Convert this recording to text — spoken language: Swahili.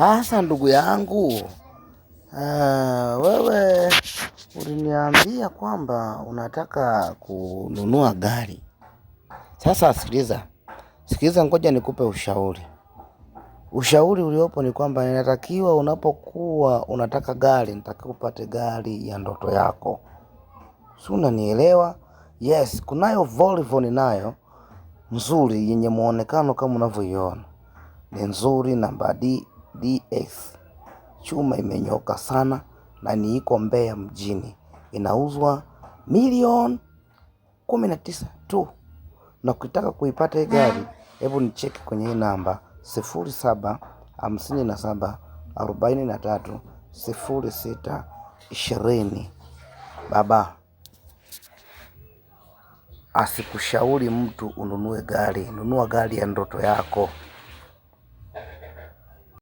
Sasa ndugu yangu, wewe uliniambia kwamba unataka kununua gari. Sasa sikiliza, sikiliza, ngoja nikupe ushauri. Ushauri uliopo ni kwamba inatakiwa unapokuwa unataka gari, natakiwa upate gari ya ndoto yako, si unanielewa? Yes, kunayo Volvo ninayo nzuri yenye muonekano kama unavyoiona, ni nzuri, namba DX, chuma imenyoka sana na ni iko Mbeya mjini, inauzwa milioni 19 tu, na ukitaka kuipata hii gari, hebu nicheki kwenye hii namba 0757430620. Baba asikushauri mtu ununue gari, nunua gari ya ndoto yako.